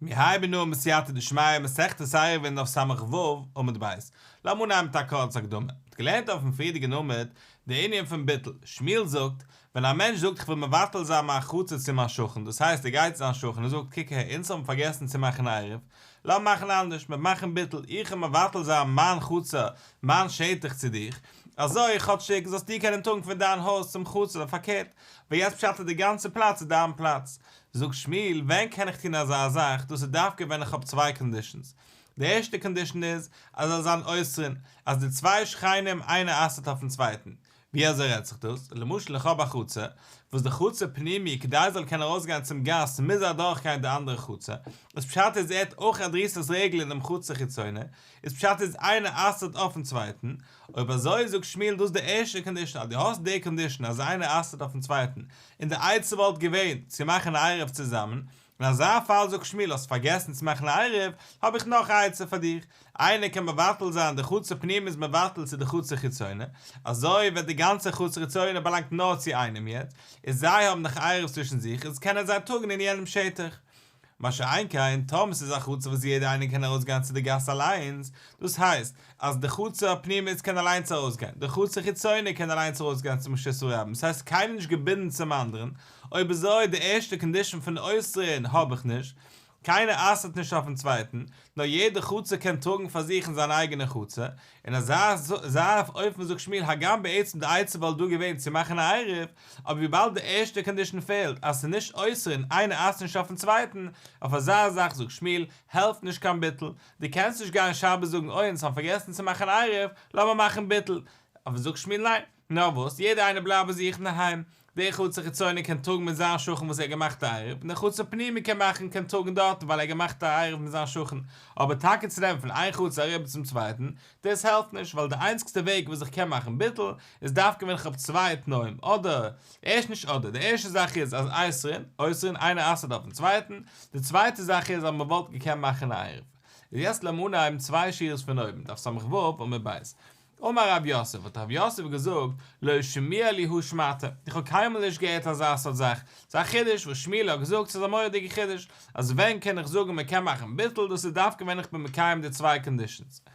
מיר הייבן אן בסייעתא דשמיא מסכת עירובין דף ס"ו עמוד ב'. לאמיר אנהייבן מיט א קורצע הקדמה. מ'האט געלערנט אויפן פריערדיגן עמוד די ענין פון ביטול. שמואל זאגט, ווען א מענטש זאגט איך וויל מבטל זיין מיין חצר צו מיין שכן, דאס הייסט ער גייט צו זיין שכן און זאגט קוק אהער אונז האבן פארגעסן צו מאכן עירוב, לאמיר מאכן אנדערש, מיר מאכן ביטול, איך וועל מבטל זיין מיין חצר, מיין שטח צו דיך, אזוי כאטשיג זאלסטו קענען טראגן פון דיין הויז צום חצר און פארקערט, ווייל יעצט פשט איז די גאנצע פלאץ איז דיין פלאץ. זאגט שמואל, ווען קען איך טון אזא זאך, דאס איז דווקא ווען איך האב צוויי conditions. די ערשטע condition איז, אז זאל זיין אוסרין, אז די צוויי שכנים איינער אסר'ט אויפן צווייטן. ווי אזוי רעדט זיך דאס? למשל איך האב א חצר, וואס די חצר פנימי כדי עס זאל קענען ארויסגיין צום גאס מוז ער אדורכגיין די אנדערע חצר, איז פשט איז ער האט אויך א דריסת רגל אין דעם חצר חיצונה, איז פשט איז איינער אסר'ט אויפן צווייטן, אויב אזוי זאגט שמואל דאס איז די ערשטע condition אז דו האסט די condition אז איינער אסר'ט אויפן צווייטן, און די עצה וואלט געווען צו מאכן א עירוב צוזאמען, אין אזא פאל זאגט שמואל האסט פארגעסן צו מאכן א עירוב, האב איך נאך א עצה פאר דיך, איינער קען מבטל זיין די חצר פנימית איז מבטל צו די חצר חיצונה, אזוי וועט די גאנצע חצר חיצונה באלאנגט נאר צו איינעם יעצט, און זיי האבן דאך עירוב צווישן זיך איז קענען זיי טראגן אין יענעם שטח. מה שאין כן טאמער ס'איז א חצר וואס יעדער איינער קען ארויסגיין צו די גאס אליינס, דאס הייסט אז די חצר הפנימית קען אליינס ארויסגיין, די חצר חיצונה קען אליינס ארויסגיין צום רשות הרבים, ס'הייסט קיינער נישט געבינדן צום אנדערן, אויב אזוי די ערשטע condition פון אוסרין האב איך נישט, קיינער אסר'ט נישט אויפן צווייטן, נאר יעדע חצר קען טראגן פאר זיך אין זיין אייגענע חצר, אין אזא אופן זאגט שמואל הגם בעצם די עצה וואלט דא געווען צו מאכן א עירוב, אבער וויבאלד די ערשטע condition פעלט אז ס'איז נישט אוסרין איינער אסר'ט נישט אויפן צווייטן, אויף אזא זאך זאגט שמואל, העלפט נישט קיין ביטול, דו קענסט נישט גיין שבת זאגן אוי אונז האבן פארגעסן צו מאכן עירוב, לאמיר מאכן ביטול, אבער זאגט שמואל ניין, נאר וואס, יעדער איינער בלייבט ביי זיך אינדערהיים, דער חצר חיצוני קען טראגן מיט זיין שכן וואס ער האט געמאכט א עירוב, און דער חצר פנימי קען מאכן קען טראגן דארטן ווייל ער האט געמאכט א עירוב מיט זיין שכן, אבער טאקע צו נעמען פון איין חצר אריבער צום צווייטן, דאס העלפט נישט, ווייל די איינציגסטע וועג וואס איך קען מאכן ביטול, איז דווקא ווען איך האב צוויי תנאים, אדער, ערשט נישט אדער, די ערשטע זאך איז אז אוסרין, אוסרין, איינער אסר'ט אויפן צווייטן, די צווייטע זאך איז אז מען וואלט געקענט מאכן א עירוב. איז יעצט לאמיר אנהייבן צוויי שורות פון אויבן, דף ס"ו עמוד ב'. אמר רב יוסף, האט רב יוסף געזאגט, לא שמיע לי הא שמעתא, איך האב קיינמאל נישט געהערט אזא סארט זאך, ס'איז א חידוש וואס שמואל האט געזאגט, ס'איז א מורא'דיגע חידוש, אז ווען קען איך זאגן מען קען מאכן ביטול, דאס איז דווקא ווען איך בין מקיים די צוויי conditions.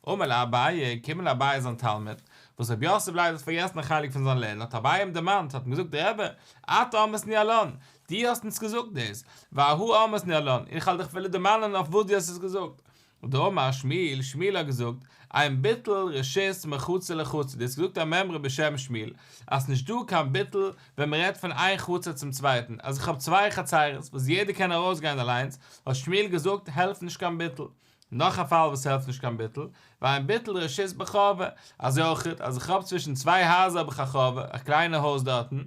אמר ליה אביי, קומען אביי זיין תלמיד, וואס רב יוסף ליידער האט פארגעסן א חלק פון זיין לערנען, האט אביי אים דערמאנט, האט אים געזאגט, רבי, אתה אמרת ניהלן, דו האסט אונז געזאגט דאס, ואהא אמרת ניהלן, איך האב דיך אפילו דערמאנען אויף וואס דו האסט עס געזאגט. דאמר שמואל, שמואל האט געזאגט, אין ביטול רשות מחצר לחצר, דו האסט געזאגט א מימרא בשם שמואל, אז ס'נישט דא קיין ביטול ווען מ'רעדט פון איין חצר צום צווייטן, אז איך האב צוויי חצרות וואס יעדער קען ארויסגיין אליינס, האט שמואל געזאגט העלפט נישט קיין ביטול. נאך א פאל וואס העלפט נישט קיין ביטול, ואין ביטול רשות בחורבה, אזוי אויך אז איך האב צווישן צוויי הייזער האב איך א חורבה, א קליינע הויז דארטן,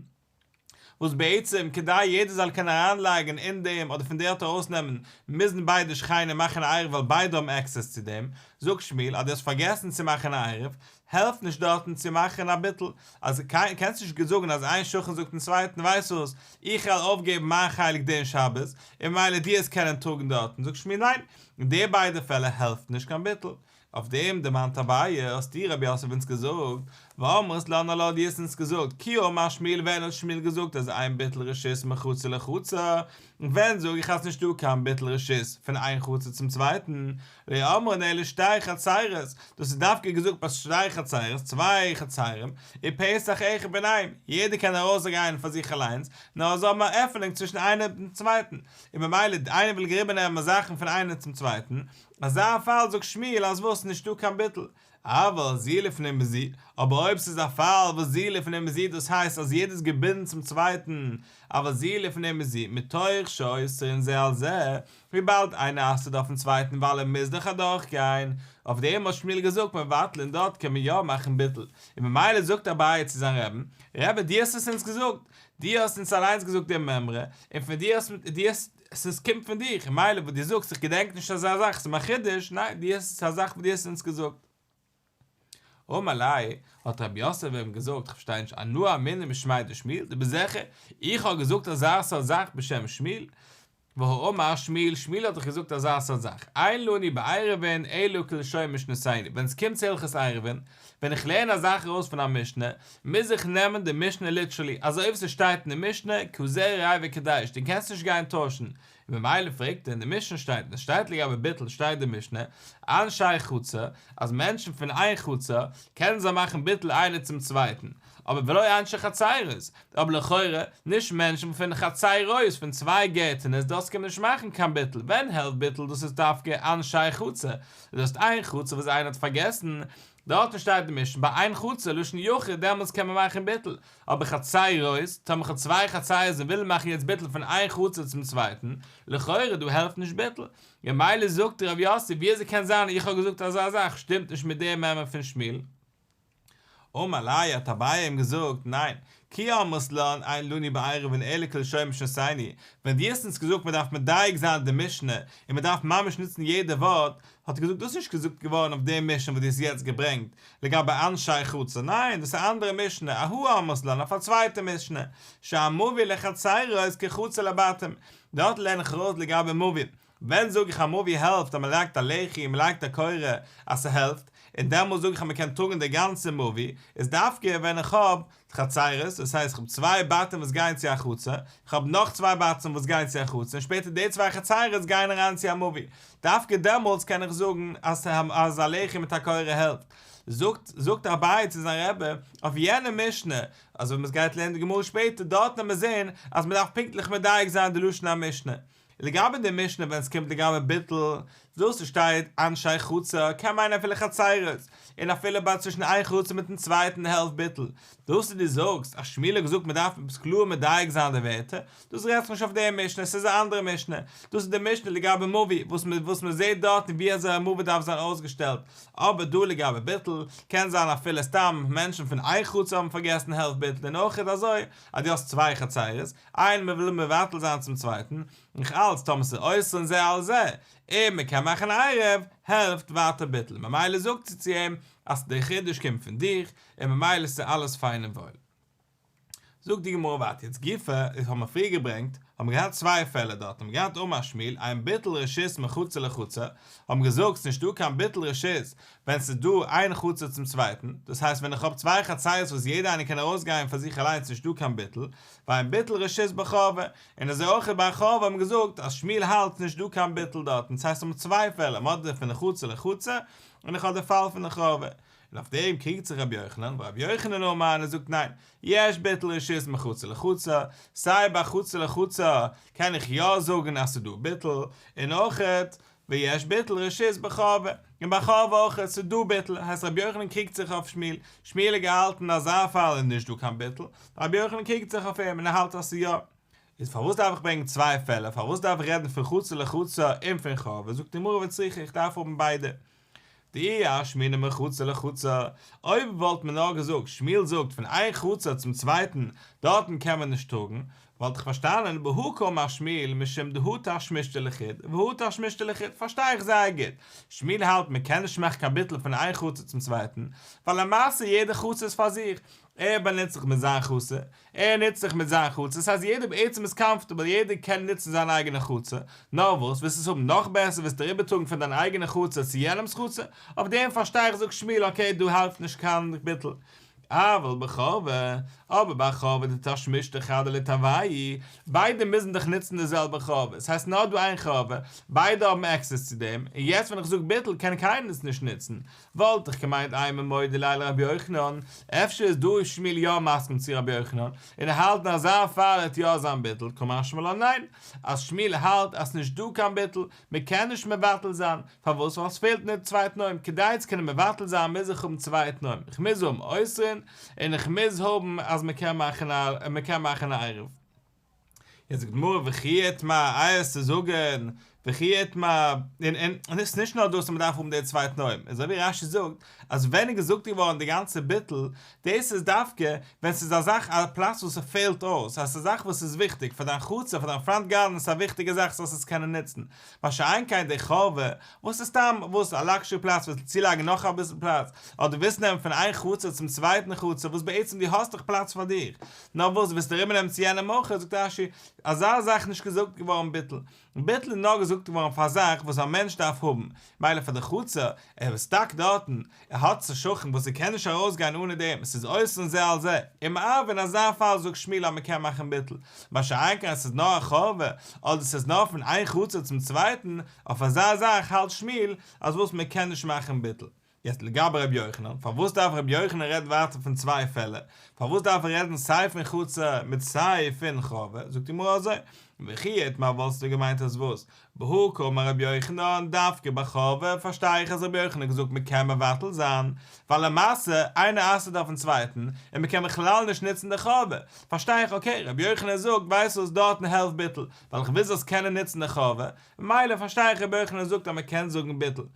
וואס בעצם כדי יעדער זאל קענען אריינלייגן אין דעם אדער פון דארט ארויסנעמען מוזן ביידע שכנים מאכן א עירוב ווייל ביידע האבן access צו דעם, זאגט שמואל אז דו האסט פארגעסן צו מאכן א עירוב, העלפט נישט דארטן צו מאכן א ביטול, אז קענסט נישט זאגן אז איין שכן זאגט דעם צווייטן ווייסט וואס, איך וועל אויפגעבן מיין חלק דעם שבת, און ממילא דו וועסט קענען טראגן דארטן, זאגט שמואל ניין, אין די ביידע פעלער העלפט נישט קיין ביטול. אויף דעם דערמאנט אביי, האסטו רב יוסף אונז געזאגט, ואמרת לן עלה דו האסט אונז געזאגט, כי אמר שמואל ווען האט שמואל געזאגט אז אין ביטול רשות מחצר לחצר, און ווען זאג איך אז נישטא קיין ביטול רשות פון איין חצר צום צווייטן, לא אמרן אלא שתי חצרות, דאס איז דווקא געזאגט ביי שתי חצרות, צוויי חצרים, ופתח אחד ביניהם, יעדער קען ארויסגיין פאר זיך אליינס, נאר זיי האבן א עפענונג צווישן איינער און צווייטן, און ממילא איינער וויל אריבערנעמען זאכן פון איינער צום צווייטן, אזא פאל זאגט שמואל אז וואס נישטא קיין ביטול, אבל זו לפנים מזו, אבער אויב ס'איז א פאל וואס זו לפנים מזו דאס הייסט אז יעדער איז געבינדן צום צווייטן, אבל זו לפנים מזו, מתוך שאוסרין זה על זה, וויבאלד איינער אסר'ט אויפן צווייטן ווייל ער מוז דאך אדורך גיין, אויף דעם האט שמואל געזאגט מבטלין דארט קען מען יא מאכן ביטול, און ממילא זאגט אביי צו זיין רעבן, רבי דו האסט עס אונז געזאגט, דו האסט אונז אליינס געזאגט דעם מימרא, און פון דיר האסט דו האסט עס קומט פון דיך, און מילא וואס דו זאגסט איך געדענק נישט אזא זאך, ס'איז מיין חידוש, ניין, דו האסט, ס'איז א זאך וואס דו האסט אונז געזאגט. אמר ליה, האט רב יוסף אים געזאגט, איך פארשטיי נישט, אנא אמינא משמיה דשמואל, דו ביסט זיכער איך האב געזאגט אזא סארט זאך בשם שמואל? והאמר שמואל, שמואל האט דאך געזאגט אזא סארט זאך, אין לנו בעירובין אלא כלשון משנתינו, ווען עס קומט צו הלכות עירובין, ווען איך לערן א זאך ארויס פון א משנה, מוז איך נעמען די משנה ליטערלי, אזוי ווי ס'שטייט אין די משנה, כזה ראה וקדש, דו קענסט נישט גיין טוישן, און ממילא פרעגט ער, אין די משנה שטייט, און עס שטייט לגבי ביטול שטייט די משנה, אנשי חצר, אז מענטשן פון איין חצר, קענען זיי מאכן ביטול איינער צום צווייטן, אבער ולא אנשי חצרות, אבער לכאורה, נישט מענטשן פון חצרות, פון צוויי גערטענערס, דאס קען מען נישט מאכן קיין ביטול, ווען העלפט ביטול דאס איז דווקא אנשי חצר, דאס הייסט איין חצר וואס איינער האט פארגעסן, דארטן שטייט די משנה ביי איין חצר לשון יחיד דעמאלטס קען מען מאכן ביטול, אבער חצרות, טאמער כ'האב צוויי חצרות און וויל מאכן יעצט ביטול פון איין חצר צום צווייטן, לכאורה דא העלפט נישט ביטול. ממילא זאגט ר' יוסי ווי אזוי קען זיין איך האב געזאגט אזא זאך שטימט נישט מיט די מימרא פון שמואל? אמר ליה האט אביי אים געזאגט, ניין, כי אמרת לן אין לנו בעירובין אלא כלשון משנתינו, ווען דו האסט אונז געזאגט מען דארף מדייק זיין די משנה און מען דארף ממש נוצן יעדע ווארט, האט ער געזאגט דאס איז נישט געזאגט געווארן אויף די משנה וואס דו האסט יעצט געברענגט לגבי אנשי חצר, ניין דאס איז א אנדערע משנה, אהא אמרת לן אויף א צווייטע משנה, שהמבוי לחצרות כחצר לבתים, דארט לערן איך ארויס לגבי מבוי, ווען זאג איך א מבוי העלפט אז מען לייגט א לחי און מען לייגט א קורה אז ס'העלפט, און דעמאלס זאג איך אז מען קען טראגן די גאנצע מבוי, איז דווקא ווען איך האב חצרות, דאס הייסט איך האב צוויי בתים וואס גייען צו א חצר, איך האב נאך צוויי בתים וואס גייען צו א חצר, און שפעטער די צוויי חצרות גייען אריין צו א מבוי, דווקא דעמאלס קען איך זאגן אז אז א לחי מיט א קורה העלפט. זאגט זאגט אביי צו זיין רבי אויף יענע משנה, אזוי ווי מען גייט לערנען די גמרא שפעטער, דארט וועט מען זען אז מען דארף פונקטליך מדייק זיין די לשון המשנה. לגבי די משנה ווען עס קומט לגבי ביטול, דאס שטייט אנשי חצר קען מיינען אפילו חצרות, און אפילו ביי צווישן איין חצר מיטן צווייטן העלפט ביטול, דאס וואס דו זאגסט אז שמואל האט געזאגט מען דארף עפעס קלאר מדייק זיין די ווערטער, דאס רעדט זיך נישט אויף די משנה, עס איז א אנדערע משנה, דאס איז די משנה לגבי מבוי, וואס מען וואס מען זעט דארטן ווי אזוי א מבוי דארף זיין אויסגעשטעלט, אבער דא לגבי ביטול, קען זיין אפילו סתם מענטשן פון איין חצר האבן פארגעסן העלפט ביטול און אויך איז אזוי אז דו האסט צוויי חצרות, איין מען וויל מבטל זיין צום צווייטן, נאך אלץ טאמער ס'איז אוסרין זה על זה, און מען קען מאכן עירוב, העלפט ווייטער ביטול, ממילא זאגט זי צו אים אז די חידוש קומט פון דיך, און ממילא ס'איז אלעס פיין און וואויל. זאגט די גמרא ווייטער, יעצט גופא, איז האבן מיר פריער געברענגט, האבן מיר געהאט צוויי פעלער דארט, האבן מיר געהאט אמר שמואל, אין ביטול רשות מחצר לחצר, האבן מיר געזאגט ס'נישט דא קיין ביטול רשות ווען ס'איז דא איין חצר צום צווייטן, דאס הייסט ווען איך האב צוויי חצרות וואס יעדע איינער קען ארויסגיין פאר זיך אליינס נישט דא קיין ביטול, ואין ביטול רשות בחורבה, און אזוי אויך ביי חורבה האבן געזאגט אז שמואל האלט נישט דא קיין ביטול דארטן, ס'הייסט האבן צוויי פעלער, מ'האט די פון חצר לחצר, און איך האב די פאל פון די חורבה. און אויף דעם קריגט זיך רבי יוחנן, ורבי יוחנן אמר און ער זאגט ניין, יש ביטול רשות מחצר לחצר, סיי ביי חצר לחצר קען איך יא זאגן אז ס'איז דא ביטול, און אויכעט ויש ביטול רשות בחורבה, און ביי חורבה אויך ס'איז דא ביטול, הייסט רבי יוחנן קריגט זיך אויף שמואל, שמואל האט געהאלטן אין אזא פאל איז נישט דא קיין ביטול, רבי יוחנן קריגט זיך אויף אים און ער האלט אז ס'איז יא. איז פארוואס דארף איך ברענגען צוויי פעלער, פארוואס דארף איך רעדן פון חצר לחצר און פון חורבה, זאגט די גמרא וצריכא איך דארף האבן ביידע. דאי אשמעינן מחצר לחצר, אויב וואלט מען נאר געזאגט שמואל זאגט פון איין חצר צום צווייטן דארטן קען מען נישט טראגן, וואלט איך פארשטאנען בהא קאמר שמואל משום דהא תשמישתא לחוד והא תשמישתא לחוד פארשטיי איך זייער גוט, שמואל האלט מען קען נישט מאכן קיין ביטול פון איין חצר צום צווייטן, ווייל למעשה יעדע חצר איז פאר זיך, ער באנוצט זיך מיט זיין חצר, ער נוצט זיך מיט זיין חצר, ס'הייסט יעדער בעצם איז קאמפארטעבל, יעדער קען נוצן זיין אייגענע חצר, נאר וואס, ווילסט עס האבן נאך בעסער ווילסטו אריבערטראגן פון דיין אייגענע חצר צו יענעמ'ס חצר, אויף דעם פארשטיי איך זאגט שמואל אקעי דא העלפט נישט קיין ביטול, אבל בחורבה, אבער ביי חורבה דתשמישתא חדא לתרווייהו, ביידע מוזן דאך נוצן די זעלבע חורבה, ס'הייסט נאר דא איין חורבה, ביידע האבן עקסעס צו דעם, און יעצט ווען איך זאג ביטול קען קיינער עס נישט נוצן, וואלט איך געמיינט אימא מודה ליה לרבי יוחנן, אפשר איז דא שמואל יא מסכים צו רבי יוחנן, און ער האלט אין אזא פאל העט יא זיין ביטול, קא משמע לן ניין, אז שמואל האלט אז ס'נישט דא קיין ביטול, מ'קען נישט מבטל זיין, פארוואס? ווייל ס'פעלט מיר צוויי תנאים, כדי צו קענען מבטל זיין מוז איך האבן צוויי תנאים, איך מוז האבן אוסרין, און איך מוז האבן אז מ'קען מאכן א מ'קען מאכן א עירוב. יעצט זאגט די גמרא וכי איתמר איי וועסטו זאגן. וכי איתמר, און און און עס איז נישט נאר דאס אז מען דארף האבן די צוויי תנאים, אזוי ווי רש"י זאגט אז ווען איז געזאגט געווארן די גאנצע ביטול, דאס איז דווקא ווען ס'איז א זאך א פלאץ וואס ס'פעלט אויס, אז ס'איז א זאך וואס איז וויכטיג פאר דיין חצר, פאר דיין front garden איז א וויכטיגע זאך זאלסט עס קענען נוצן, מה שאין כן די חורבה, וואס איז סתם וואס א luxury פלאץ ווילסט צולייגן נאך אביסל פלאץ, אדער ווילסט נעמען פון איין חצר צום צווייטן חצר וואס בעצם דו האסט דאך פלאץ פאר דיר, נאר וואס ווילסט אריבערנעמען צו יענעם אויך, זאגט רש"י, אזא זאך נישט געזאגט געווארן ביטול, ביטול איז נאר געזאגט געווארן פאר א זאך וואס א מענטש דארף האבן, מילא פאר די חצר, ער איז stuck דארטן, ער האט צו שכן וואס ער קען נישט ארויסגיין אנע דעם, עס איז אוסרין זה על זה, ומערבין אין אזא פאל זאגט שמואל אז מען קען מאכן ביטול, מה שאין כן אז עס איז נאר א חורבה, אדער עס איז נאר פון איין חצר צום צווייטן, אויף אזא זאך האלט שמואל אז וואס מען קען נישט מאכן ביטול. יעצט לגבי רבי יוחנן, פארוואס דארף רבי יוחנן רעדן ווייטער פון צוויי פעלער? פארוואס דארף ער רעדן סיי פון חצר מיט סיי פון חורבה? זאגט די גמרא אזוי, וכי איתמר וואלסטו געמיינט אז וואס? בהא קאמר רבי יוחנן, דווקא ביי חורבה פארשטיי איך אז רבי יוחנן האט געזאגט מען קען מבטל זיין, ווייל למעשה איינער אסר'ט אויפן צווייטן און מען קען בכלל נישט נוצן די חורבה, פארשטיי איך okay רבי יוחנן זאגט ווייסט וואס דארטן העלפט ביטול, ווייל איך וויל זאלסט קענען נוצן די חורבה, ממילא פארשטיי איך רבי יוחנן זאגט אז מען קען זאגן ביטול,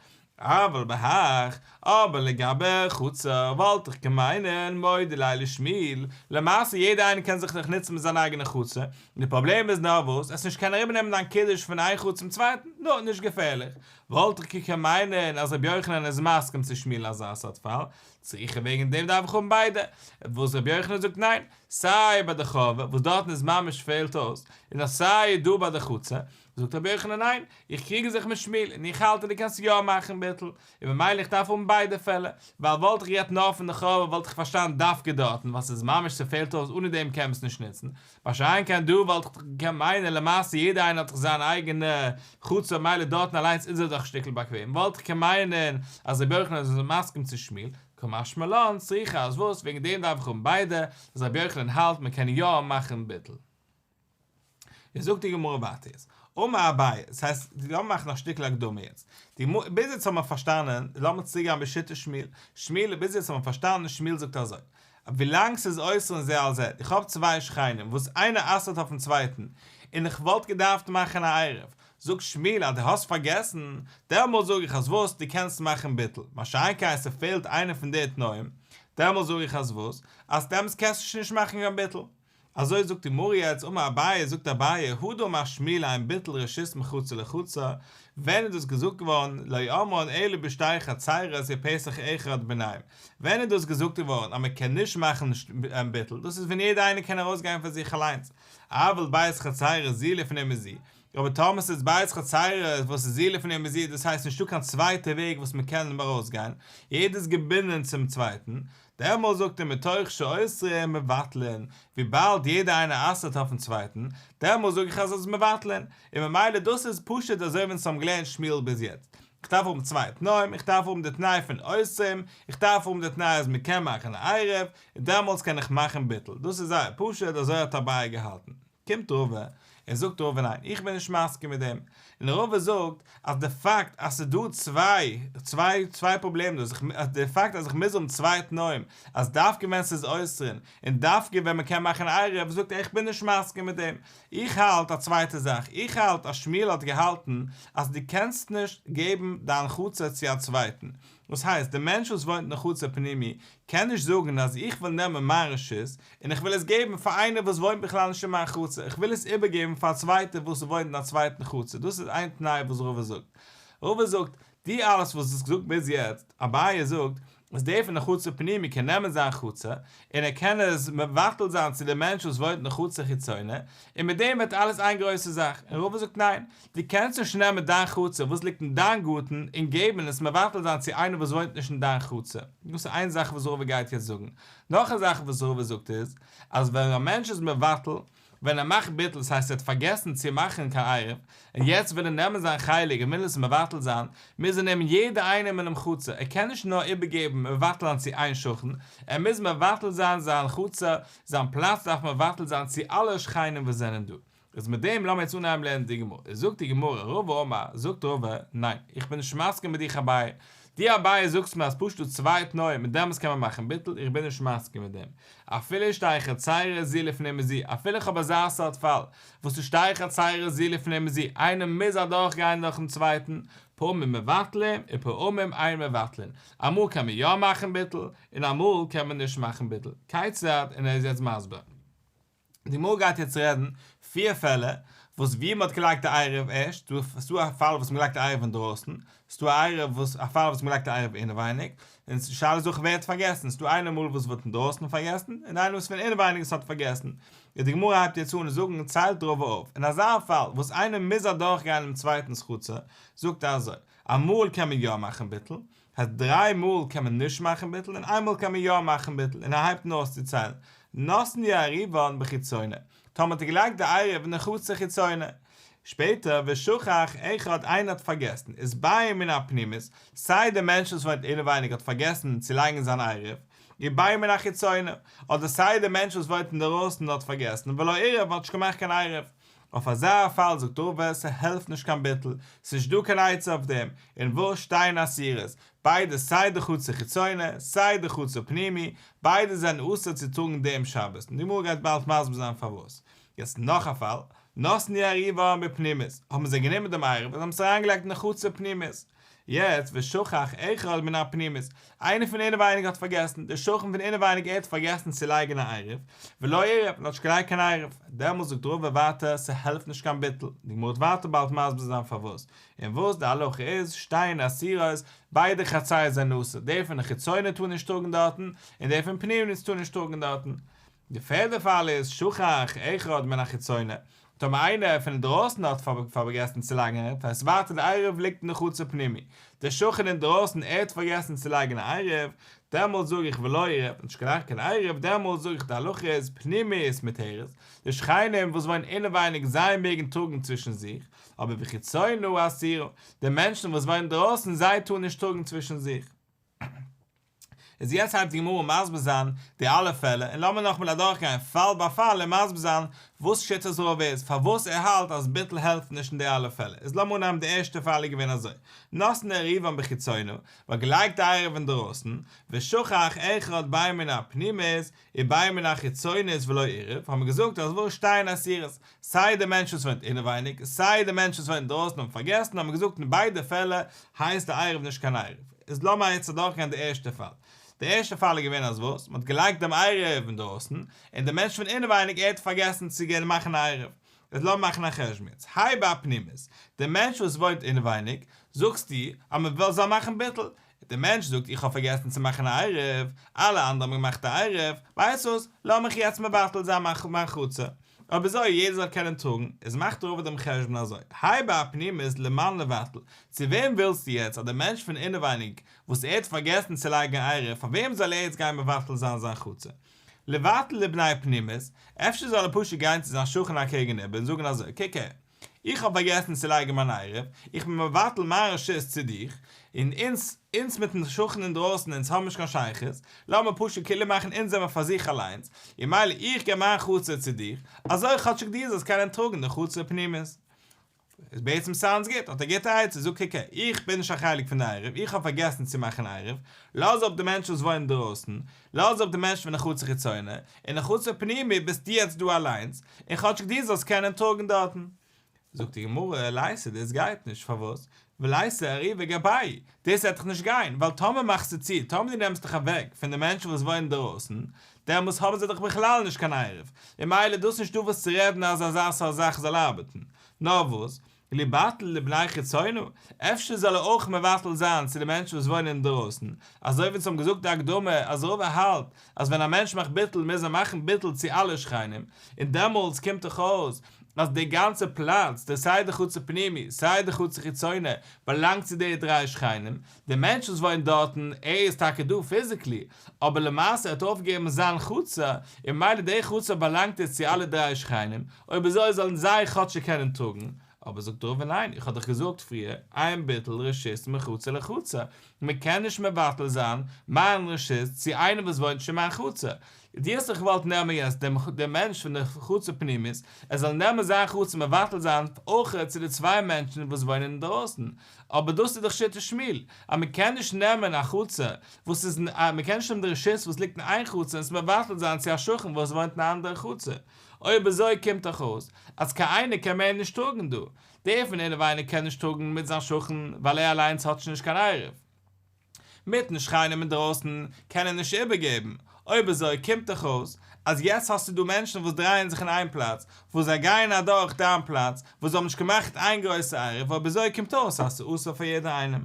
אבל בהך, אבער לגבי חצר וואלט איך געמיינען מודה ליה לשמואל, למעשה יעדער איינער קען זיך דאך נוצן מיט זיין אייגענע חצר, און די פראבלעם איז נאר וואס, עס נישט קענען אריבערנעמען דיין קידוש פון איין חצר צום צווייטן, נו, נישט געפערליך, וואלט איך געקענט מיינען אז רבי יוחנן איז מסכים צו שמואל אין אזא סארט פאל, צריכא וועגן דעם דארף איך האבן ביידע, וואס רבי יוחנן זאגט ניין, סיי ביי די חורבה וואס דארטן איז ממש פעלט אויס, און סיי דא ביי די חצר, זאגט רבי יוחנן ניין, איך קריג זיך מיט שמואל, און איך האלט אז דו קענסט יא מאכן ביטול, און ממילא איך דארף האבן ביידע פעלער, ווייל וואלט איך גערעדט נאר פון די חורבה וואלט איך פארשטאנען דווקא דארטן, ווייל ס'איז ממש ס'פעלט אויס אנע דעם קען מען עס נישט נוצן, מה שאין כן דא וואלט איך געקענט מיינען למעשה יעדער איינער האט זיך זיין אייגענע חצר מילא דארטן אליינס איז ער דאך שטיקל באקוועם, וואלט איך געקענט מיינען אז רבי יוחנן איז מסכים צו שמואל, קא משמע לן, צריכא אז וואס, וועגן דעם דארף איך האבן ביידע, אז רבי יוחנן האלט מען קען יא מאכן ביטול. יעצט זאגט די גמרא ווייטער יעצט, אמר אביי, דאס הייסט, לאמיר מאכן א שטיקל הקדמה יעצט, די גמרא, ביז יעצט האבן מיר פארשטאנען, לאמיר צוריק גיין בשיטת שמואל, שמואל, ביז יעצט האבן מיר פארשטאנען, שמואל זאגט אזוי, ווילאנג ס'איז אוסרין זה על זה, איך האב צוויי שכנים וואס איינער אסר'ט אויפן צווייטן, און איך וואלט געדארפט מאכן א עירוב, זאגט שמואל אז דו האסט פארגעסן, דעמאלט זאג איך אז וואס, דו קענסט מאכן ביטול, מה שאין כן ס'פעלט איינע פון די תנאים, דעמאלט זאג איך אז וואס, אז דעמאלטס קענסטו שוין נישט מאכן קיין ביטול. אזוי זאגט די גמרא יעצט, אמר אביי, זאגט אביי, הא דאמר שמואל אין ביטול רשות מחצר לחצר, ווען איז דאס געזאגט געווארן, לא אמרן אלא בשתי חצירות ופתח אחד ביניהם, ווען איז דאס געזאגט געווארן אז מען קען נישט מאכן ביטול, דאס איז ווען יעדער איינער קען ארויסגיין פאר זיך אליינס, אבל ב' חצירות זו לפנים מזו, אבער טאמער ס'איז ב' חצירות וואס איז זו לפנים מזו, דאס הייסט נישטא קיין צווייטע וועג וואס מען קען ארויסגיין, יעדער איז געבינדען צום צווייטן, דעמאלס זאגט ער מתוך שאוסרין מבטלין, וויבאלד יעדער איינער אסר'ט אויפן צווייטן, דעמאלס זאג איך אז עס איז מבטלין, און ממילא דאס איז פשוט אזוי ווי אונז האבן געלערנט שמואל ביז יעצט. איך דארף האבן צוויי תנאים, איך דארף האבן די תנאי פון אוסרים, איך דארף האבן די תנאי אז מען קען מאכן א עירוב, און דעמאלס קען איך מאכן ביטול. דאס איז זייער פשוט, אזוי האט אביי געהאלטן. קומט רבא און זאגט רבא ניין איך בין נישט מסכים מיט דעם, און רבא זאגט אז די פאקט אז ס'איז דא צוויי צוויי צוויי פראבלעמען דא, אז די פאקט אז איך מוז האבן צוויי תנאים אז דווקא ווען ס'איז אוסרין און דווקא ווען מ'קען מאכן עירוב זאגט ער איך בין נישט מסכים מיט דעם, איך האלט א צווייטע זאך, איך האלט אז שמואל האט געהאלטן אז דו קענסט נישט געבן דיין חצר צו א צווייטן, דאס הייסט, דער מענטש וואס וואוינט אין חצר פנימי קען נישט זאגן אז איך וויל נעמען מיין רשות און איך וויל עס געבן פאר איינער וואס וואוינט בכלל נישט אין מיין חצר, איך וויל עס איבערגעבן פאר א צווייטער וואס וואוינט אין א צווייטן חצר, דאס איז איין תנאי וואס רבא זאגט. רבא זאגט, די אלעס וואס איז געזאגט ביז יעצט, אביי זאגט, אז דער פון די חצר פנימי קען נעמען זיין חצר, און ער קען עס מבטל זיין צו דעם מענטש וואס וואוינט אין חצר חיצונה, און מיט דעם ווערט אלעס איין גרויסע זאך, און רבא זאגט ניין, דו קענסט נישט נעמען דיין חצר וואס ליגט אין דיין גארטן און געבן און עס מבטל זיין צו איינער וואס וואוינט נישט אין דיין חצר. דאס איז איין זאך וואס רבא גייט יעצט זאגן. נאך א זאך וואס רבא זאגט איז, אז ווען א מענטש איז מבטל, ווען ער מאכט ביטול, דאס הייסט ער האט פארגעסן צו מאכן קיין עירוב, און יעצט וויל ער נעמען זיין חלק און וויל עס מבטל זיין, מוז ער נעמען יעדע איינעם אינעם חצר, ער קען נישט נאר איבערגעבן מבטל זיין צו איין שכן, ער מוז מבטל זיין זיין חצר, זיין פלאץ דארף מבטל זיין צו אלע שכנים וואס זענען דא. איז מיט דעם לאמיר יעצט אנהייבן לערנען די גמרא. איז זאגט די גמרא, רבא אמר, זאגט רבא, ניין, איך בין נישט מסכים מיט דיך אביי. דו אביי זאגסט מיר אז פשוט דא צוויי תנאים און דעמאלטס קען מען מאכן ביטול, איך בין נישט מסכים מיט דעם. אפילו שתי חצירות זו לפנים מזו, אפילו איך האב אזא סארט פאל, וואס איז שתי חצירות זו לפנים מזו, איינער מוז אדורך גיין דורכן צווייטן, פעמים מבטלין ופעמים אין מבטלין, אמאל קען מען יא מאכן ביטול, און אמאל קען מען נישט מאכן ביטול. כיצד? און ער איז יעצט מסביר. די גמרא גייט יעצט רעדן פיר פעלער וואס ווי מען האט געלייגט די עירוב ערשט, ס'דא א פאל וואס מען געלייגט די עירוב אינדרויסן, ס'דא א עירוב וואס א פאל וואס מען געלייגט די עירוב אינעווייניג, און די שאלה איז אויך ווער האט פארגעסן, ס'דא איינער אמאל וואס וואלט אינדרויסן פארגעסן, און איינער וואס פון אינעווייניג וואס האט פארגעסן, און די גמרא הייבט יעצט אן זאגן ציילט רבא אויף, אין אזא פאל וואס איינער מוז אדורכגיין דעם צווייטנס חצר, זאגט ער אזוי, אמאל קען מען יא מאכן ביטול, הייסט דריי מאל קען מען נישט מאכן ביטול און איין מאל קען מען יא מאכן ביטול און ער הייבט אן אויסצוציילן נתנו עירובן בחיצונה טאמער האט ער געלייגט די עירוב אין די חצר חיצונה שפעטער ושכח אחד איינער האט פארגעסן איז בין מן הפנימית סיי דער מענטש וואס וואוינט אינעווייניג האט פארגעסן צו לייגן זיין עירוב ובין מן החיצונה אדער סיי דער מענטש וואס וואוינט אינדערויסן האט פארגעסן ולא עירב האט נישט געמאכט קיין עירוב אויף אזא פאל זאגט רבא ס'העלפט נישט קיין ביטול, ס'נישט דא קיין עצה אויף דעם, און וואס שתיהן אסורות, ביידע סיי די חצר חיצונה סיי די חצר פנימי, ביידע זענען אסור צו טראגן דעם שבת, און די גמרא גייט באלד מסביר זיין פארוואס. יעצט נאך א פאל, נתנו עירובן בפנימית, האבן זיי גענומען דעם עירוב און האבן עס אריינגעלייגט אין די חצר פנימית, יעצט ושכח אחד מן הפנימית, איינער פון אינעווייניג האט פארגעסן, דער שכן פון אינעווייניג ער האט פארגעסן צו לייגן א עירוב, ולא עירב, און האט נישט געלייגט קיין עירוב, דעמאלס זאגט רבא ווייטער ס'העלפט נישט קיין ביטול, די גמרא וועט ווייטער באלד מסביר זיין פארוואס, און וואס די הלכה איז, שתיהן אסורות, ביידע חצרות זענען אסור, דער פון די חיצונה טאר נישט טראגן דארטן, און דער פון פנימית טאר נישט טראגן דארטן. די פערדע פאל איז שכח אחד מן החיצונה, טאמער איינער פון אינדרויסן האט פארגעסן צו לייגן עירוב, הייסט ווייטער די עירוב ליגט אין די חצר פנימי, דער שכן אינדרויסן ער האט פארגעסן צו לייגן א עירוב, דעמאלט זאג איך ולא עירב, נישט געלייגט קיין עירוב, דעמאלט זאג איך די הלכה איז פנימית מותרת, די שכנים וואס וואוינען אינעווייניג זיי מעגן טראגן צווישן זיך, אבער וחיצונה אסורה, די מענטשן וואס וואוינען דרויסן זיי טארן נישט טראגן צווישן זיך. איז יעצט הייבט די גמרא אן מסביר זיין די אלע פעלער, און לאמיר נאכאמאל אדורכגיין פאל ביי פאל און מסביר זיין וואס שיטת רבא איז, פארוואס ער האלט אז ביטול העלפט נישט אין די אלע פעלער. איז לאמיר אנהייבן די ערשטע פאל איז געווען אזוי, נתנו עירובן בחיצונה, מ'האט געלייגט די עירוב אינדערויסן, ושכח אחד בין מן הפנימית ובין מן החיצונית ולא עירב, האבן מיר געזאגט אז וואס שתיהן אסורות, סיי די מענטש וואס וואוינט אינעווייניג, סיי די מענטש וואס וואוינט אינדרויסן האבן פארגעסן, האבן מיר געזאגט אין ביידע פעלער הייסט די עירוב נישט קיין עירוב. איז לאמיר יעצט אדורכגיין די ערשטע פאל. די ערשטע פאל איז געווען אז וואס? מען האט געלייגט דעם עירוב אינדרויסן, און דער מענטש פון אינעווייניג ער האט פארגעסן צו גיין מאכן א עירוב. איז לאמיר מאכן א חשבון יעצט. האי בהפנימית, דער מענטש וואס וואוינט אינעווייניג, זאגסטו אז מען וויל זאל מאכן ביטול, דער מענטש זאגט איך האב פארגעסן צו מאכן א עירוב, אלע אנדערע האבן געמאכט א עירוב, ווייסט וואס, לאמיך יעצט מבטל זיין מיין חצר, אויב אזוי יעדער זאל קענען טראגן, איז מאכט רבא דעם חשבון אזוי, האי בהפנימית למאן ליבטל, צו וועם ווילסטו יעצט אז דער מענטש פון אינעווייניג וואס ער האט פארגעסן צו לייגן א עירוב, פאר וועם זאל ער יעצט גיין מבטל זיין זיין חצר? ליבטל לבני פנימית, אפשר זאל ער פשוט גיין צו זיין שכן אקעגן איבער און זאגן אזוי, קוק הער, איך האב פארגעסן צו לייגן מיין עירוב, איך בין מבטל מיין רשות צו דיך, און אונז, אונז מיטן שכן אינדרויסן אונז האבן נישט קיין שייכות, לאמיר פשוט כאילו מאכן אונז זעמער פאר זיך אליינס, און מילא איך געב מיין חצר צו דיך, אזוי כאטשיג דו זאלסט קענען טראגן די חצר פנימית. איז בעצם sounds גוט, האט א גוטע עצה, זאג קוק הער, איך בין נישט א חלק פון די עירוב, איך האב פארגעסן צו מאכן עירוב, לאז אפ די מענטשן וואס וואוינען אינדרויסן, לאז אפ די מענטשן פון די חצר חיצונה, אין די חצר פנימי ביסטו יעצט דא אליינס, און כאטשיג דו זאלסט קענען טראגן דארטן. זאגט די גמרא, ליתא דאס גייט נישט, פארוואס? וליתו עירובא גבייהו, דאס וועט דאך נישט גיין, ווייל טאמער מאכסטו צו, טאמער דו נעמסט דיך אוועק פון די מענטשן וואס וואוינען אינדרויסן, דעמאלס האבן זיי דאך בכלל נישט קיין עירוב, און מילא דאס נישטא וואס צו רעדן אז אזא סארט זאך זאל ארבעטן. נאר וואס, ליבטל לבני חיצונה, אפשר זאל ער אויך מבטל זיין צו די מענטשן וואס וואוינען אינדרויסן, אזוי ווי אונז האבן געזאגט די הקדמה אז רבא האלט אז ווען א מענטש מאכט ביטול מוז ער מאכן ביטול צו אלע שכנים, און דעמאלטס קומט דאך אויס אז די גאנצע פלאץ, די סיי די חצר פנימי סיי די חצר חיצונה, באלאנגט צו די דריי שכנים, די מענטש וואס וואוינט דארטן, ער איז טאקע דא physically, אבער למעשה ער האט אויפגעגעבן זיין חצר, און ממילא די חצר באלאנגט יעצט צו אלע דריי שכנים, אויב אזוי זאלן זיי כאטשיג קענען טראגן, אבער זאגט רבא ניין, איך האב דאך געזאגט פריער, אין ביטול רשות מחצר לחצר, מען קען נישט מבטל זיין מיין רשות צו איינער וואס וואוינט נישט אין מיין חצר. דו האסט דאך געוואלט נעמען יעצט דעם דעם מענטש פון די חצר פנימית, ער זאל נעמען זיין חצר מבטל זיין אויך צו די צוויי מענטשן וואס וואוינען אינדרויסן, אבער דאס איז דאך שיטת שמואל, אז מען קען נישט נעמען א חצר וואס איז מען קען נישט נעמען די רשות וואס ליגט אין איין חצר און עס מבטל זיין צו א שכן וואס וואוינט אין א אנדערע חצר. אויב אזוי קומט דאך אויס אז קיין איינער קען מער נישט טראגן דא, דער פון אינעווייניג קען נישט טראגן מיט זיין שכן ווייל ער אליינס האט שוין נישט קיין עירוב. מיטן שכנים אינדרויסן קען ער נישט איבערגעבן, אויב אזוי קומט דאך אויס אז יעצט האסטו דא מענטשן וואס דרייען זיך אין איין פלאץ, וואס זיי גייען אדורך דיין פלאץ, וואס זיי האבן נישט געמאכט איין גרויסע עירוב, אויב אזוי קומט אויס אז ס'איז אסור פאר יעדער איינעם.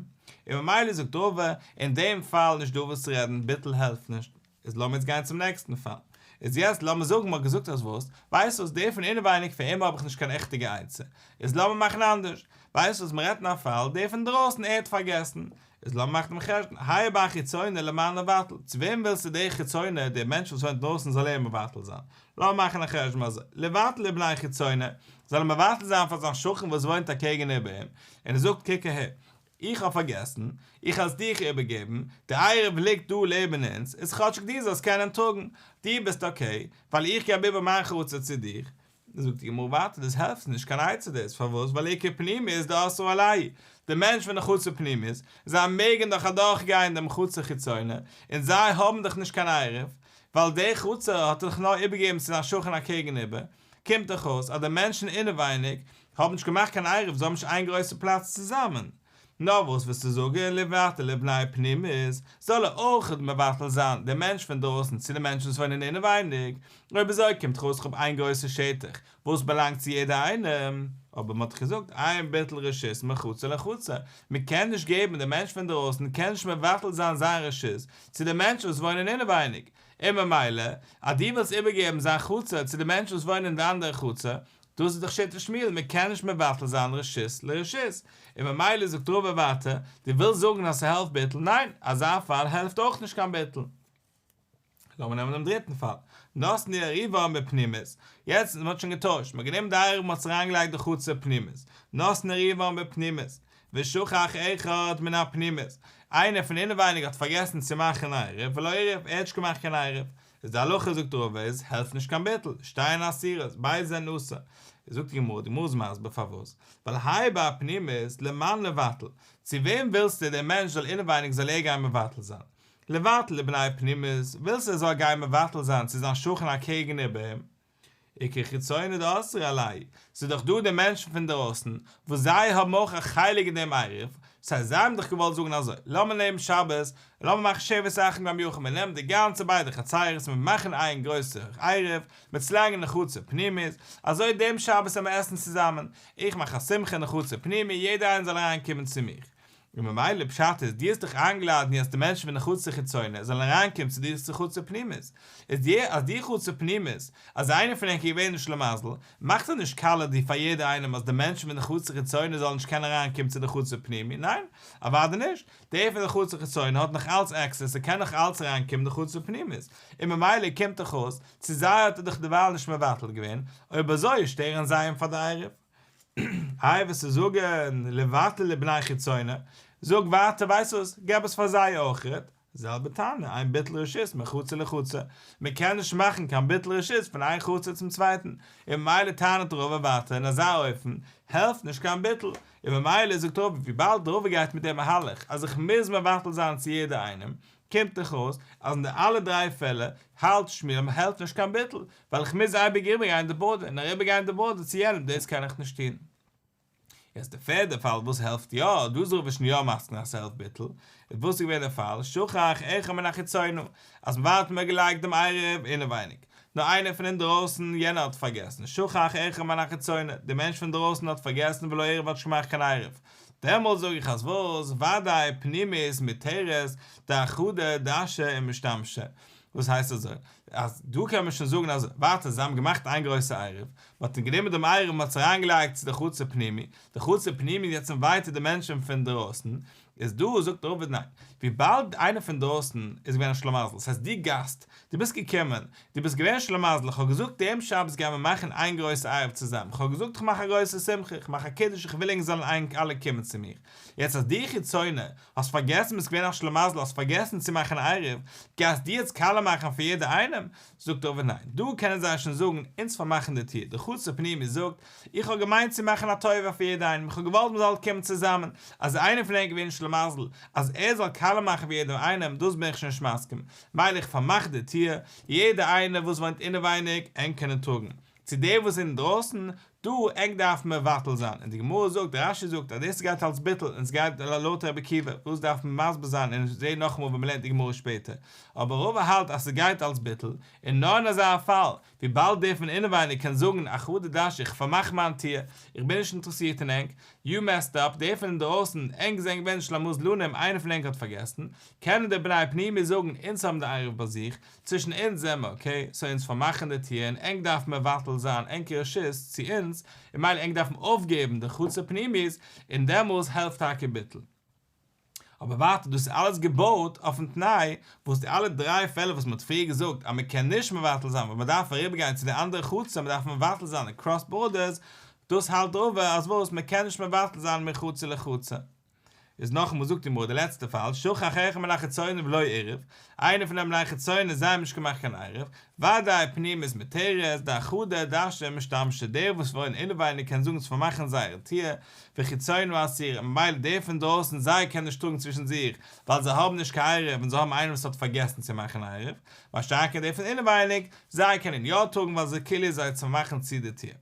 און ממילא זאגט רבא, אין דעם פאל נישט דא וואס צו רעדן, ביטול העלפט נישט. איז לאמיר יעצט גיין צום נעקסטן פאל. איז יעצט לאמיר זאגן מ'האט געזאגט אז וואס? ווייסט וואס, דער פון אינעווייניג פאר אים האב איך נישט קיין עכטיגע עצה. איז לאמיר מאכן אנדערש. ווייסט וואס, מ'רעדט אין א פאל, דער פון דרויסן ער האט פארגעסן. איז לאמיר מאכן דעם חשבון, האי בר חיצונה למאן לבטל, צו וועם ווילסטו דער חיצונה, דער מענטש וואס וואוינט דרויסן זאל ער מבטל זיין? לאמיר מאכן א חשבון אזוי, לבטל לבני חיצונה, זאל ער מבטל זיין פאר זיין שכן וואס וואוינט אקעגן איבער אים, און ער זאגט קוק אהער, איך האב פארגעסן, איך העל עס דיך איבערגעבן, די עירוב ליגט דא לעבן אונז, איז כאטשיג דו זאלסט קענען טראגן, דו ביסט okay, ווייל איך געב איבער מיין חצר צו דיך. זאגט די גמרא ווייטער, דאס העלפט נישט קיין עצה דאס, פארוואס? ווייל איכא פנימית דאסרי עלייהו, די מענטש פון די חצר פנימית, זיי מעגן דאך אדורך גיין דעם חצר חיצונה, און זיי האבן דאך נישט קיין עירוב, ווייל די חצר האט ער דאך נאר איבערגעגעבן צו זיין שכן אקעגן איבער, קומט דאך אויס אז די מענטשן אינעווייניג האבן נישט געמאכט קיין עירוב, זיי האבן נישט איין גרויסע פלאץ צוזאמען. נאר וואס וועסטו זאגן לבטל לבני פנימית, זאל ער אויך מבטל זיין די מענטש פון דרויסן צו די מענטשן וואס וואוינען אינעווייניג, אויב אזוי קומט דאך אויס כ'האב איין גרויסע שטח וואס באלאנגט צו יעדער איינעם, אבער מ'האט דאך געזאגט אין ביטול רשות מחצר לחצר, מ'קען נישט געבן די מענטש פון דרויסן קען נישט מבטל זיין זיין רשות צו די מענטשן וואס וואוינען אינעווייניג, און ממילא אז דו ווילסט איבערגעבן זיין חצר צו די מענטשן וואס וואוינען אין די אנדערע חצר, דאס איז דאך שיטת שמואל, מען קען נישט מבטל זיין רשות לרשות, און ממילא זאגט רבא ווייטער, דו ווילסט זאגן אז ס'העלפט ביטול, ניין, אזא פאל העלפט אויך נישט קיין ביטול. לאמיר נעמען דעם דריטן פאל, נתנו עירובן בפנימית, יעצט מען האט שוין געטוישט, מען האט גענומען די עירוב מען האט עס אריינגעלייגט די חצר פנימית, נתנו עירובן בפנימית, ושכח אחד מן הפנימית, איינער פון אינעווייניג האט פארגעסן צו מאכן עירוב, ולא עירב, ער האט נישט געמאכט קיין עירוב, איז די הלכה זאגט רבא איז העלפט נישט קיין ביטול, שתיהן אסורות, ביידע זענען אסור. זאגט די גמרא, די גמרא איז מסביר פארוואס, ווייל האי בר פנימית למאן לבטל, צו וועם ווילסטו דער מענטש זאל אינעווייניג זאל ער גיין מבטל זיין? לבטל לבני פנימית, ווילסטו ער זאל גיין מבטל זיין צו זיין שכן אקעגן איבער אים? איכא חיצונה דאסרי עלייהו, ס'איז דאך דא די מענטשן פון דרויסן וואס זיי האבן אויך א חלק אין דעם עירוב, ס'הייסט זיי האבן דאך געוואלט זאגן אזוי, לאמיר נעמען שבת, לאמיר מאכן שבת אחים גם יחד, מיר נעמען די גאנצע ביידע חצרות און מיר מאכן איין גרויסע עירוב, מיר צולייגן אין די חצר פנימית, אזוי דעם שבת וועלן מיר עסן צוזאמען, איך מאך א שמחה אין די חצר פנימי, יעדער איינער זאל אריין קומען צו מיך. און ממילא פשט איז, דו האסט דיך איינגעלאדענט יעצט די מענטשן פון די חצר חיצונה זאלן אריינקומען צו דיר צו חצר פנימית, איז די אז די חצר פנימית, אז איינער פון ענק איז געווען נישט למזל, מאכט ער נישט קאלע די פאר יעדער איינעם אז די מענטשן פון די חצר חיצונה זאלן נישט קענען אריינקומען צו די חצר פנימי, ניין, אוודאי נישט, דער פון די חצר חיצונה האט נאך אלץ access ער קען נאך אלץ אריינקומען די חצר פנימית, און ממילא קומט דאך אויס, צו זיי האט ער דאך דערווייל נישט מבטל געווען, אויב אזוי שטערן זיי אים פאר די עירוב. איי וועסטו זאגן לבטל לבני חיצונה, זאג ווייטער ווייסט וואס, געב עס פאר זיי אויכעט, זעלבע טענה, אין ביטול רשות מחצר לחצר, מען קען נישט מאכן קיין ביטול רשות פון איין חצר צום צווייטן, און ממילא טענה'ט רבא ווייטער אין אזא אופן העלפט נישט קיין ביטול, און ממילא זאגט רבא וויבאלד רבא גייט מיט דעם מהלך אז איך מוז מבטל זיין צו יעדער איינעם, קומט דאך אויס אז אין די אלע דריי פעלער האלט שמואל העלפט נישט קיין ביטול, ווייל איך מוז אייביג איבערגיין די border, און אריבערגיין די border צו יענעם דאס קען איך נישט טון. יעצט די פערדע פאל וואס העלפט יא, דא איז רבא שוין יא מסכים אז ס'העלפט ביטול, איז וואס איז געווען די פאל, שכח אחד מן החיצונה, אז מ'ווארט מ'האט געלייגט דעם עירוב אינעווייניג, נאר איינער פון אינדרויסן, יענער האט פארגעסן, שכח אחד מן החיצונה, די מענטש פון דרויסן האט פארגעסן ולא עירב האט נישט געמאכט קיין עירוב, דעמאלט זאג איך אז וואס, ודאי פנימית מותרת דאחדא דשא ומשתמשא. וואס הייסט אזוי? אז דא קען מען שוין זאגן אז ווייטער זיי האבן געמאכט איין גרויסע עירוב, מען האט גענומען דעם עירוב מען האט עס אריינגעלייגט צו די חצר פנימי, די חצר פנימי איז יעצט ווייטער די מענטשן פון דרויסן, איז דא זאגט רבא ניין, וויבאלד איינער פון דרויסן איז געווען א שלמזל, ס'הייסט דו גאסט, דו ביסט געקומען, דו ביסט געווען שלמזל, איך האב געזאגט דעם שבת גייען מיר מאכן איין גרויסע עירוב צוזאם, איך האב געזאגט איך מאך א גרויסע שמחה, איך מאך א קידוש איך וויל ענק זאלן ענק אלע קומען צו מיר, יעצט אז דו חיצונה האסט פארגעסן ביסט געווען א שלמזל האסט פארגעסן צו מאכן עירוב, גייסט דו יעצט קאלע מאכן פאר יעדער איינעם? זאגט רבא ניין, דא קענען זיי שוין זאגן אונז פארמאכן די טיר, די חצר פנימי זאגט, איך האב געמיינט צו מאכן א טובה פאר יעדער איינעם, איך האב געוואלט מען זאל קומען צוזאמען, אז איינער פון ענק געווען שלמזל אז ער זאל קאלע מאכן פאר יעדעם איינעם, דאס בין איך שוין נישט מסכים, מילא איך פארמאך די טיר, יעדער איינער וואס וואוינט אינעווייניג, ענק קענען טראגן, צו דער וואס איז אינדרויסן, דא ענק דארף מבטל זיין, און די גמרא זאגט, רש"י זאגט אז דאס גייט אלס ביטול און סגייט לויט רבי עקיבא, וואס דארף מען מסביר זיין און זעהן נאכאמאל ווען מ'לערנט די גמרא שפעטער, אבער רבא האלט אז ס'גייט אלס ביטול, און נאר אין אזא פאל, וויבאלד דער פון אינעווייניג קען זאגן אחרא דדשא איך פארמאך מיין טיר, איך בין נישט אינטערעסירט אין ענק, יו מעסד אפ, דער פון אינדרויסן, ענק זענען געווען שלמזלנים איינער פון ענק האט פארגעסן, קענען די בני פנימי זאגן אונז האבן די עירוב ביי זיך, צווישן אונז זעמער okay, so אונז פארמאכן די טיר און ענק דארפן מבטל זיין ענקער רשות צו אונז, און מילא ענק דארפן אויפגעבן די חצר פנימית, און דעמאלס העלפט טאקע ביטול. אבער ווייטער דאס איז אלעס געבויט אויפן תנאי וואס די אלע דריי פעלער וואס מען האט פריער געזאגט אז מען קען נישט מבטל זיין ווייל מען דארף אריבער גיין צו די אנדערע חצר מען דארף מבטל זיין און cross borders, דאס האלט רבא אז וואס מען קען נישט מבטל זיין מחצר לחצר. איז נאכאמאל זאגט די גמרא די לעצטע פאל, שכח אחד מן החיצונים ולא עירב, איינער פון די בני חיצונים זיי האבן נישט געמאכט קיין עירוב, ודאי פנימית מותרת, דאחדא דשא משתמשא, דער וואס וואוינט אינעווייניג קען זאגן צו פארמאכן זייער טיר, וחיצונה אסורה, ממילא דער פון דרויסן זיי קענען נישט טראגן צווישן זיך, ווייל זיי האבן נישט קיין עירוב און זיי האבן איינעם וואס האט פארגעסן צו מאכן עירוב, מה שאין כן דער פון אינעווייניג, זיי קענען יא טראגן ווייל זיי כאילו זיי צו פארמאכן צו די טיר.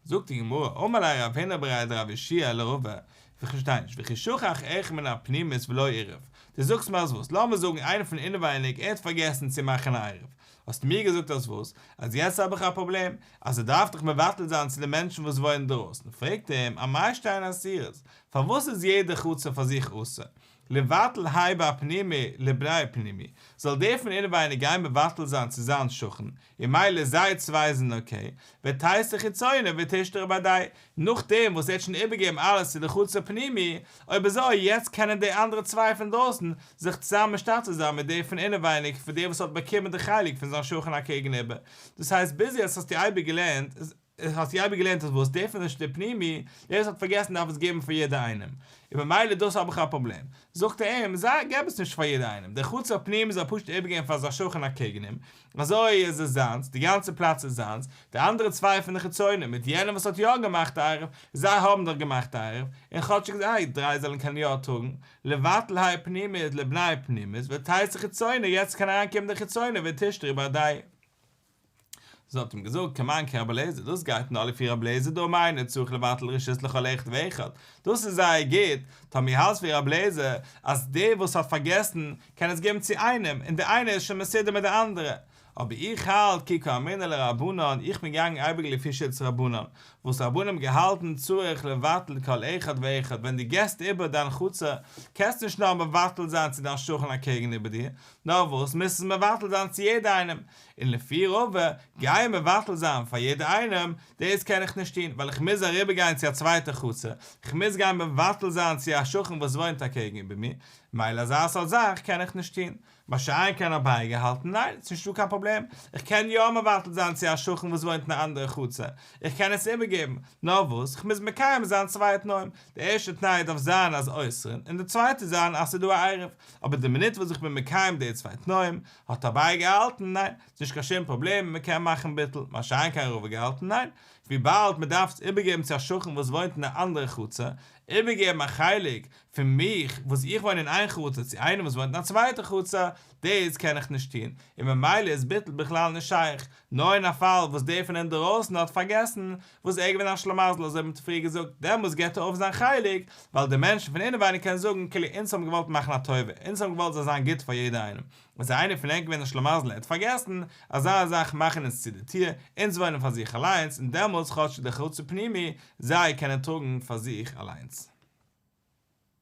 זאגט די גמרא, אמר ליה רב הונא בריה דרב יהושע לרבא, איך פארשטיי נישט, וכי שכח אחד מן הפנימית ולא עירב, דו זאגסט מיר אז וואס, לאמיר זאגן איינער פון אינעווייניג ער האט פארגעסן צו מאכן א עירוב, האסטו מיר געזאגט אז וואס, אז יעצט האב איך א פראבלעם, אז ער דארף דאך מבטל זיין צו די מענטשן וואס וואוינען אינדרויסן, פרעגט ער אים, אמאי שתיהן אסורות, פארוואס איז יעדע חצר פאר זיך אסור, ליבטל האי בר פנימי לבני פנימי, זאל דער פון אינעווייניג גיין מבטל זיין צו זיין שכן, און מילא זיי צוויי זענען okay, ותיתי חיצונה ותשתרי בהדייהו, נאכדעם וואס ער האט שוין איבערגעגעבן אלעס צו די חצר פנימי, אויב אזוי יעצט קענען די אנדערע צוויי פון דרויסן זיך צוזאם משתתף זיין מיט דער פון אינעווייניג פון דער וואס האט באקומען די חלק פון זיין שכן אקעגן איבער, דאס הייסט ביז יעצט האסטו אייביג געלערנט האסטו אייביג געלערנט אז וואס דער פון די פנימי, דער וואס האט פארגעסן דארף עס געבן פאר יעדער איינעם, און ממילא דאס האב איך א פראבלעם. זאגט ער אים, זיי געב עס נישט פאר יעדער איינעם, דער חצר פנימי זאל פשוט איבערגעבן פאר זיין שכן אקעגן אים, אזוי איז עס זיינס, די גאנצע פלאץ איז זיינס, די אנדערע צוויי פון די חיצונים מיט יענעם וואס האט יא געמאכט עירוב, זיי האבן דאך געמאכט עירוב, און כאטשיג זיי דריי זאלן קענען יא טראגן, ליבטל האי פנימית לבני פנימית, ותיתי חיצונה, יעצט קען אריינקומען די חיצונה ותשתרי בהדייהו. זי האט אים געזאגט, כמאן כרבי אליעזר, דאס גייט נאר לפי רבי אליעזר דאמר אינו צריך לבטל רשות לכל אחד ואחד, דאס איז זייער גוט, טאמער האלטסט ווי רבי אליעזר, אז דער וואס האט פארגעסן, קען עס געבן צו איינעם, און דער איינער איז שוין מסודר מיט די אנדערע. אבער איך האלט כי קאמרינן לרבנן, איך בין געגאנגען אייביג לפי שיטת רבנן, וואס רבנן האבן געהאלטן צריך לבטל כל אחד ואחד, ווען דו געסט איבער דיין חצר, קענסטו נישט נאר מבטל זיין צו דיין שכן אקעגן איבער דיר, נאר וואס, מוזט עס מבטל זיין צו יעדע איינעם, און לפי רבא, גיי מבטל זיין פאר יעדע איינעם, דאס קען איך נישט טון, ווייל איך מוז אריבער גיין צו א צווייטע חצר, איך מוז גיין מבטל זיין צו א שכן וואס וואוינט אקעגן איבער מיר, מילא אזא סארט זאך קען איך נישט טון. מה שאין כן אביי געהאלטן, ניין, ס'נישטא קיין פראבלעם, איך קען יא מבטל זיין צו א שכן וואס וואוינט אין א אנדערע חצר, איך קען עס איבערגעבן, נאר וואס, איך מוז מקיים זיין צוויי תנאים, די ערשטע תנאי דארף זיין אז אוסרין, און די צווייטע זיין אז ס'איז דא א עירוב, אבער די מינוט וואס איך בין מקיים די צוויי תנאים, האט אביי געהאלטן, ניין, ס'נישט קיין שום פראבלעם, מ'קען מאכן ביטול, מה שאין כן רבא געהאלטן, ניין, וויבאלד מ'דארף עס איבערגעבן צו א שכן וואס וואוינט אין א אנדערע חצר, איבערגעבן א חלק פון מיך וואס איך וואוין אין איין חצר צו איינעם וואס וואוינט אין א צווייטע חצר, דאס קען איך נישט טון, און ממילא איז ביטול בכלל נישט שייך, נאר אין א פאל וואס דער פון אינדערויסן האט פארגעסן וואס ער איז געווען א שלמזל אזוי ווי מ'האט פריער געזאגט, דעמאלס געבט ער אויף זיין חלק, ווייל די מענטשן פון אינעווייניג קענען זאגן כאילו אונז האבן געוואלט מאכן א טובה, אונז האבן געוואלט זאל זיין גוט פאר יעדער איינעם, איז איינער פון ענק געווען א שלמזל ער האט פארגעסן, אזא זאך מאכן אונז צו די טיר, אונז וואוינען פאר זיך אליינס, און דעמאלס כאטש די חצר פנימי, זיי קענען טראגן פאר זיך אליינס.